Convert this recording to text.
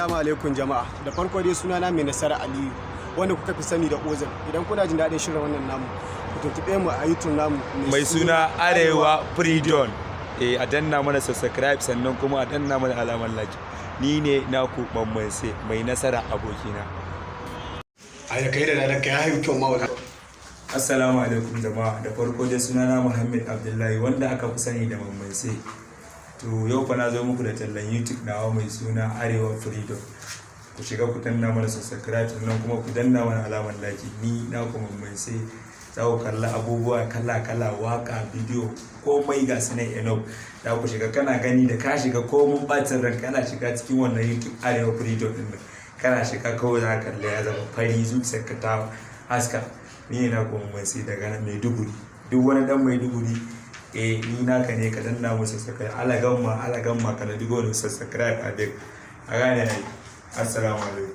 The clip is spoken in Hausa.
Assalamu alaikum jama'a. Da farko dai sunana Mai Nasara Aliyu, wanda kuka fi sani da Ozil. Idan kuna jin daɗin shirin wannan namu, ku tuntuɓe mu a YouTube namu mai suna Arewa Freedom. A danna mana subscribe, sannan kuma a danna mana alamar like. Ni ne naku Mamman Sai Mai Nasara, abokina. A da kai da dadan ka ya haihu kyau ma wala. Assalamu alaikum jama'a. Da farko dai sunana Muhammad Abdullahi, wanda aka fi sani da Mamman Sai. To yau fa na zo muku da tallan YouTube nawa mai suna Arewa Freedom. Ku shiga ku danna mana subscribe, sannan kuma ku danna mana alamar like. Ni naku Mamman Sai. Za ku kalla abubuwa kala kala, waka, bidiyo, komai ga su nan enough. Za ku shiga, kana gani, da ka shiga, ko mun bacin ran, kana shiga cikin wannan YouTube Arewa Freedom din nan, kana shiga kawai za ka kalla ya zama fari, zuciyarka ta haska. Ni ne naku Mamman Sai daga nan Maiduguri. Duk wani dan Maiduguri, ni naka ne. Ka danna musu subscribe. Alagamma alagamma, ka na digo subscribe a duk a gane ai. Assalamu alaikum.